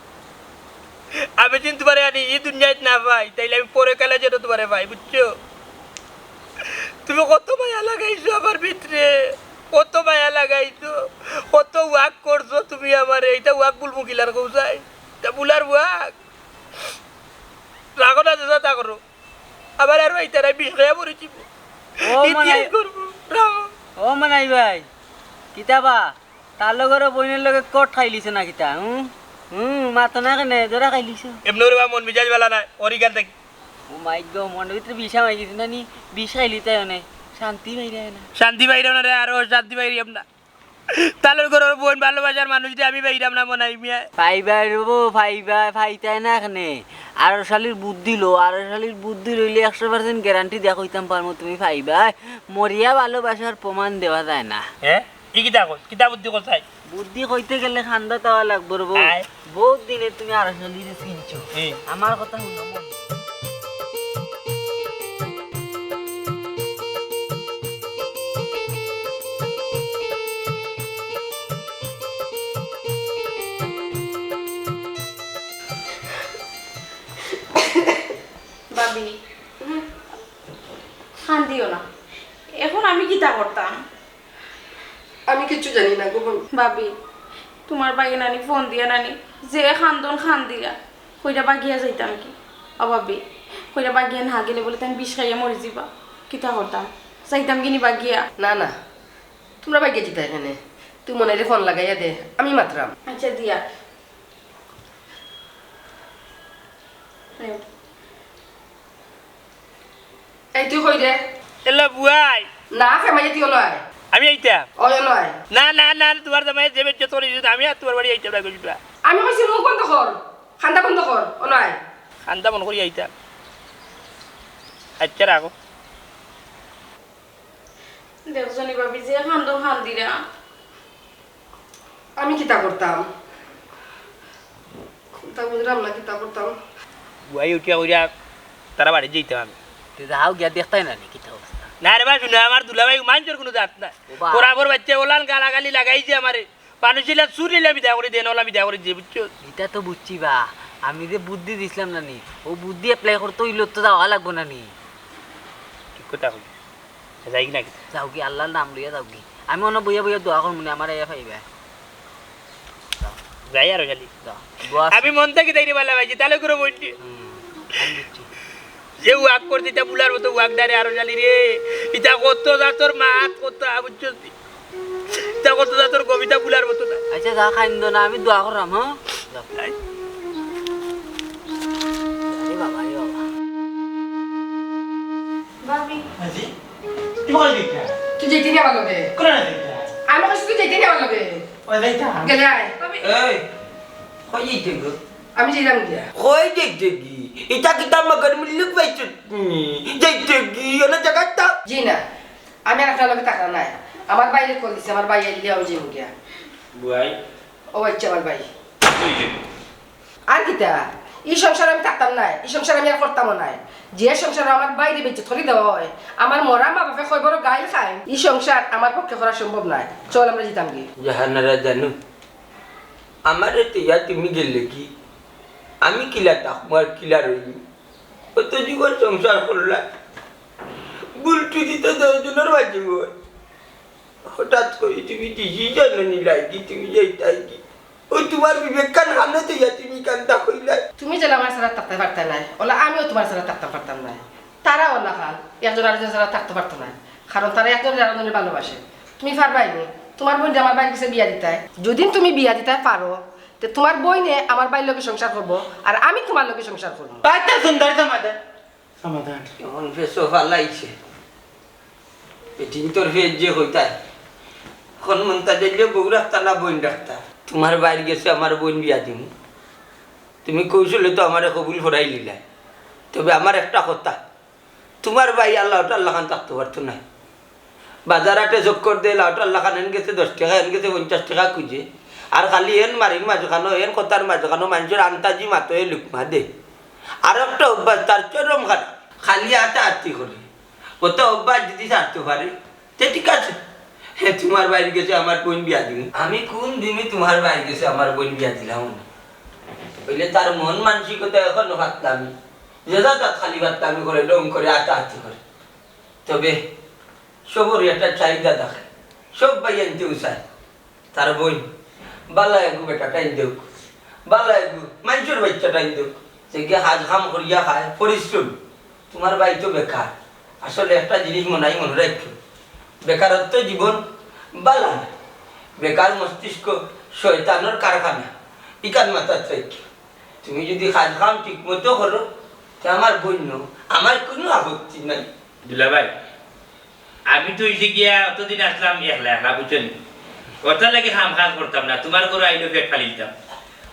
আমি যদি তুমারে আনি ই দুনিয়াত না পাই, তাইলে আমি পরকালে যেন তুমারে পাই, বুঝছো? তুমি কত মায়া লাগাইছো আমার ভিতরে, কত মায়া লাগাইছো, কত ওয়াক করছো তুমি আমারে। ইটা ওয়াক ভুলমু কিলার কও চাই? ইটা ভুলার ওয়াক? রাখো না, যেতা তা করো। আবার আর ভাই তারা বিষ খাইয়া মরেছি। ও ইতিহাস মানাই, করবো, রাখো। ও মানাই ভাই, কিতা বা? তার লগর বইনর লগে কট খাইলিছে না কিতা? হুম? হুম, মাতো না কেনে? জোরা খাইলিছে। এমনে ওরে বা মন মিজাজ বালা নাই, ওর ইখান থাকি। ও মাই গো, মনর ভিতরে বিষ হামাই গেছে না নি? বিষ খাইলি তাই অনে। শান্তি বাইরে না। শান্তি বাইরে না রে, আরো শান্তি বাইরে আমরা। তার লগর বইন ভালোবাসার মানুষ রে, আমি বাইরাম না মনাই মিয়া। পাইবা রে বো, পাইবা, পাইতায় না কেনে? আরো শালির বুদ্ধি লো, আরো শালির বুদ্ধি লইলে একশো percent guarantee দিয়া কইতাম পারমু তুমি পাইবা। মরিয়া ভালোবাসার প্রমাণ দেওয়া যায় না। হ্যাঁ? ই কিতা কস? কিতা বুদ্ধি কস তাই? বুদ্ধি কইতে গেলে খান্দা তাওয়া লাগবো রে বো। আয়। বহুত দিনে তুমি আরো শালিরে চিনছো। হুম। আমার কথা হুনো মন। কিতা করতাম? আমি কিচ্ছু জানি না গো ভাবি। ভাবি, তুমার ভাইয়ে নানি ফোন দিয়া নানি যে কান্দন কান্দিরা, কইরা বাগিয়া যাইতাম কি? ও ভাবি, কইরা বাগিয়া না গেলে বুলে তাইন বিষ খাইয়া মরি যিবা। কিতা করতাম? যাইতাম কি নি বাগিয়া? না, না, তুমরা বাগিয়া যিতায় কেনে? তুই মনাইরে ফোন লাগাইয়া দে, আমি মাতরাম। আচ্ছা, দিয়া। এই তুই কই রে? এলা বুয়াই। না, ফেমাইয়া তুই অনো আয়। আমি আইতাম? অয় অনো আয়। না, না, না, তুমার জামাইয়ে যে বেইজ্জত করি দিছে, আমি আর তুমার বাড়ি আইতাম না, গরিবা। আমি কইছি মুখ বন্ধ কর, কান্দা বন্ধ কর, অনো আয়। কান্দা বন্ধ করি আইতাম। আচ্ছা, রাখো। দেখছো নি ভাবি, যে কান্দন কান্দিরা। আমি কিতা করতাম? কুন্তা বুঝরাম না, কিতা করতাম? বুয়াই উঠিয়া কইরা তারা বাড়িত যাইতাম আমি। তে যাও গিয়া দেখতায় না নি, কিতা অবস্থা? না রে বা, হুনো, আমার দুলাভাই মানষর কুনু জাত না। ও বা। খরাফর বাইচ্চা অলান গালাগালি লাগাইছে আমারে। মানুষ ইলা চুর ইলা বিদায় করি দেন, অলা বিদায় করি দে, বুঝছো? ইতা তো বুঝছি বা, আমি যে বুদ্ধি দিছলাম না নি, অউ বুদ্ধি apply করতে অইলে তো যাওয়া লাগবো না নি? ঠিক কথা কইছো। যাই কি না কি? যাও কি, আল্লার নাম লইয়া যাও কি। আমি অনো বইয়া বইয়া দোয়া করমু নে, আমারে আইয়া পাইবা। যাই আরো খালি। যাও। দোয়া আছে। আমি মন থাকি তাইরে ভালা পাইছি, তাইলে করো বইছি। হুম, আমি বুঝছি। যে ওয়াক করছে, ইতা বুলার মতো ওয়াক ডারে আরো খালি রে। ইতা কত জাতর মাত, কত আ, বুঝছস নি? ইতা কত জাতর কবিতা বুলার মতো না। আচ্ছা, যা কাইন্দো না, আমি দোয়া কররাম, হ্যাঁ? যাও। যাই। আরে বাবা, আরে বাবা। ভাবি। আজি? তুই কই যাইতা? তুই যাইতে নি আমার লগে? কোন না যাইতা? আমি কইছি তুই যাইতে নি আমার লগে? ওই যাইতা। গেলে আয়। ভাবি। এই, কই যাইতে গো? আমি যাইতাম গিয়া। কই যাইতে গি? ইতা কিতা মগর মুল্লুক পাইছত নি? যাইতে গি? অন্য জায়গাত তা? জি না। আমি আর আপনার লগে থাকতাম নায়। আমার ভাইরে কল দিছি, আমার ভাই আইলে আমি যাইমু গিয়া। বুয়াই। ও আচ্ছা, আমার ভাই। তুই যাবি। আর কিতা? ই সংসার আমি থাকতাম নায়, ই সংসার আমি আর করতামও নায়। যে সংসারো আমার ভাইরে বেইজ্জত করি দেওয়া অয়, আমার মরা মা বাপে কয় বড় গাইল খায়, ই সংসার আমার পক্ষে করা সম্ভব নায়। চল, আমরা যাইতাম গি। জাহানারা জানু, আমারে থইয়া তুমি গেলে গি? আমি কিলা থাকমু আর কিলা রইমু? অত জীবন সংসার করলাম, গুলটু দিতে দশ জনর মাঝে বই। হঠাৎ করি তুমি decision নিলায় গি, তুমি যাইতায় গি? অউ তুমার বিবেক খান হানো থইয়া তুমি কান্দা কইলায়। তুমি যেলা আমার ছাড়া থাকতায় পারতায় নায়, অলা আমিও তুমার ছাড়া থাকতাম পারতাম নায়। তারা অলা খান একজন আরকজন ছাড়া থাকতো পারতো নায়, কারণ তারা একজন আরকজনরে ভালোবাসে। তুমি পারবায় নি তুমার বইনরে আমার ভাইর গেছে বিয়া দিতায়? যুদি তুমি বিয়া দিতায় পারো, তে তুমার বইনে আমার ভাইর লগে সংসার করবো, আর আমি তুমার লগে সংসার করমু। তাই তো সুন্দর সমাধান। সমাধান। এখন ফেসো ফালাইছে। বেটিন তোর ফেস যে কইতায়। এখন মনটা দিলে বউ রাখতা না বইন রাখতা? তুমার ভাইর গেছে আমার বইন বিয়া দিমু। তুমি কৌশলে তো আমারে কবুল করাই নিলায়। তবে আমার একটা কথা, তুমার ভাই আর লাউটার লাখান থাকতো পারতো নায়। বাজার হাটে চক্কর দে, লাউটার লাখান এন গেছে দশ টেকা, এন গেছে পঞ্চাশ টেকা খুজে। আর খালি এন মারির মাঝখানো, এন কথার মাঝখানো মানষর আন্তাজি মাতো এ লুকমা দে। আর একটা অভ্যাস তার চরম খারাপ, খালি আতা আতি করে। অতা অভ্যাস যুদি ছাড়তো পারে, তে ঠিক আছে। হে, তুমার ভাইর গেছে আমার বইন বিয়া দিমু। আমি কুন দিনে তুমার ভাইর গেছে আমার বইন বিয়া দিলাম না? অইলে তার মন মানসিকতা এখনো পারতাম। যে যা তাত খালি পারতাম করে, ঢং করে, আতা আতি করে। তবে সবরই একটা চাহিদা থাকে, সব ভাইয়াইন্তেউ চায় তার বইন বালা এগু বেটা টাইন দেউক, বালা এগু মানষর বাইচ্চা টাইন দেউক, যেগিয়ে কাজ কাম করিয়া খায়, পরিশ্রম। তুমার ভাই তো বেকার। আসলে একটা জিনিস মনাই মনো রাখিও, বেকারত্ব জীবন বালা নায়। বেকার মস্তিষ্ক শয়তানর কারখানা, ইখান মাথাত রাখিও। তুমি যুদি কাজ কাম ঠিক মতো করো, তে আমার বইন, আমার কুনু আপত্তি নাই। দুলাভাই, আমি তো অইছে গিয়া অতদিন আছলাম একলা একলা, বুঝছো নি? অতার লাগি কাম কাজ করতাম না, তুমার ঘরো আইলেও পেট ফালি দিতাম।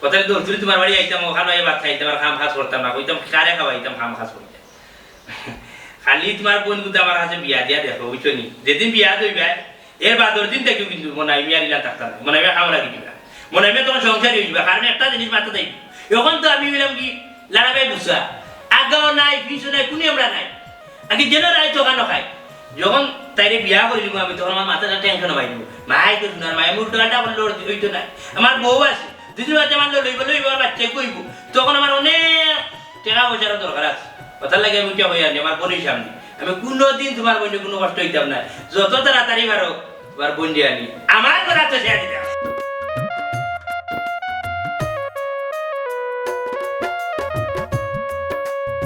অতার লাগি দৌড় দৌড়ি তুমার বাড়ি আইতাম, অখানো আইয়া ভাত খাইতাম, আর কাম কাজ করতাম না, কইতাম কারে খাওয়াইতাম, কাম কাজ করতাম। খালি তুমার বইনগুতা আমার কাছে বিয়া দিয়া দেখো, বুঝছো নি? যেদিন বিয়া দিবায়, এর বাদর দিন থাকিউ কিন্তু মনাই মিয়ার ইলান থাকতা নায়। মনাই মিয়া খাওয়া লাগি দিবা। মনাই মিয়া তখন সংসারী অইযিবা। কারণ একটা জিনিস মাথাত আইবো। অখন তো আমি অইলাম কি, লারা ভাই বুঝা। আগাও নাই, পিছও নাই, কুনি আমরা নাই। আগে যেন রাইত অখানো খাই। যখন তাইরে বিয়া করিলিমু আমি, তখন আমার মাথাত একটা tension অইবো। মাই তো হুনার মাই, আমি উল্টা পাল্টা করলে অইতো নায়। আমার বউ আছে। দুদিন বাদে আমার লইবো, লইবো, আমার বাইচ্চাগু অইবো। তখন আমার অনেক টেকা পয়সার দরকার আছে। অতার লাগি আমি উঠিয়া কই আনি, আমার বইনর সামনে। আমি কুনুদিন তুমার বইনরে কুনু কষ্ট দিতাম না। যত তাড়াতাড়ি পারো তুমার বইনরে আনি আমার ঘরো তো শেষ দিতাম।